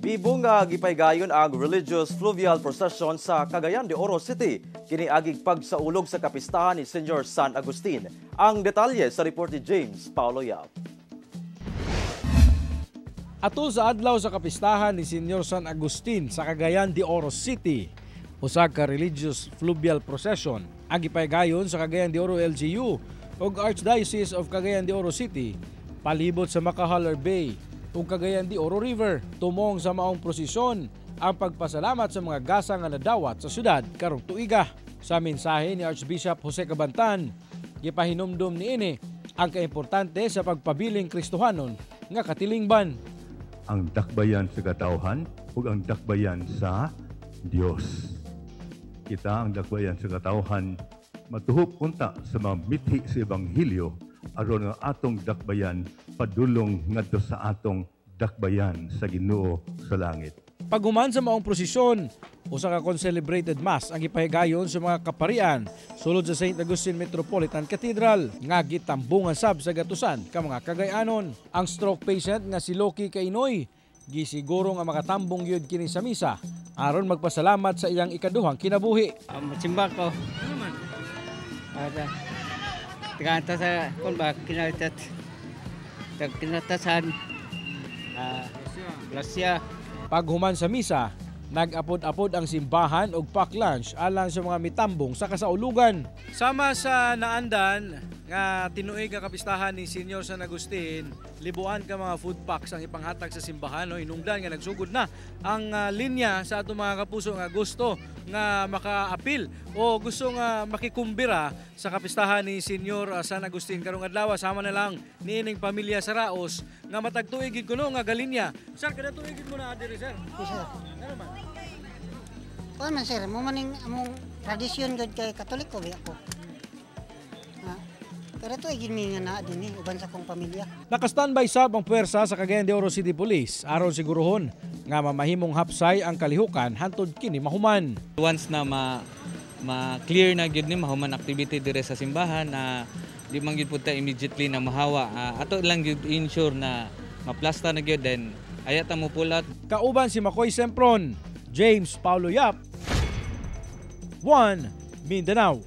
Bibo nga gipaygayon ang religious fluvial procession sa Cagayan de Oro City. Kini agig pagsaulog sa kapistahan ni Senyor San Agustin. Ang detalye sa report ni James Paulo Yap. Atol sa adlaw sa kapistahan ni Senyor San Agustin sa Cagayan de Oro City, usa ka religious fluvial procession ang gipaygayon sa Cagayan de Oro LGU ug Archdiocese of Cagayan de Oro City palibot sa Macajalar Bay ug Cagayan de Oro River. Tumong sa maong prosesyon ang pagpasalamat sa mga gasa nga nadawat sa syudad karong tuiga. Sa mensahe ni Archbishop Jose Cabantan, gipahinumdum niini ang kaimportante sa pagpabiling Kristohanon nga katilingban. Ang dakbayan sa katawhan ug ang dakbayan sa Dios. Kita ang dakbayan sa katawhan matuhop unta sa mga mithi sa ebanghelyo aron nga atong dakbayan padulong ngadto sa atong dakbayan sa Ginoo sa langit. Paghuman sa maong prosesyon, usa ka concelebrated mass ang gipahigayon sa mga kaparian sulod sa St. Augustine Metropolitan Cathedral nga gitambungan sab sa gatusan ka mga Cagayanon. Ang stroke patient nga si Loki Kainoy gisiguro nga makatambong gyud kini sa misa aron magpasalamat sa iyang ikaduhang kinabuhi. Masimba ko. Ada. Tiganta sa kun ba kinatat. Kinatasan. Grasya. Paghuman sa misa, nag-apod-apod ang simbahan og pack lunch alang sa mga mitambong sa kasaulugan. Sama sa naandan nga tinuig nga kapistahan ni Senyor San Agustin, libuan ka mga food packs ang ipanghatag sa simbahan, no? Hinungdan nga nagsugod na ang linya sa atong mga kapuso nga gusto nga makaapil o gusto nga makikumbira sa kapistahan ni Senyor San Agustin karong adlaw, sama na lang niining pamilya sa Raos nga matag tuig gid kuno nga galinya. Sir, kada tuig gid mo na diri, sir? Yes, sir. Ano man? Kuan man, sir, mo maning among tradisyon gud kay Katoliko biya ko. Ha? Pero to gid mi nga naa dinhi uban sa akong pamilya. Naka-standby sab ang puwersa sa Cagayan de Oro City Police aron siguruhon nga mamahimong hapsay ang kalihukan hantod kini mahuman. Once na ma ma-clear na gyud ni, mahuman activity dire sa simbahan na di man gyud pud ta immediately na mahawa, ato lang gyud ensure na maplasta na gyud, then aya ta mo pull out. Kauban si Makoy Sempron, James Paulo Yap, 1 Mindanao.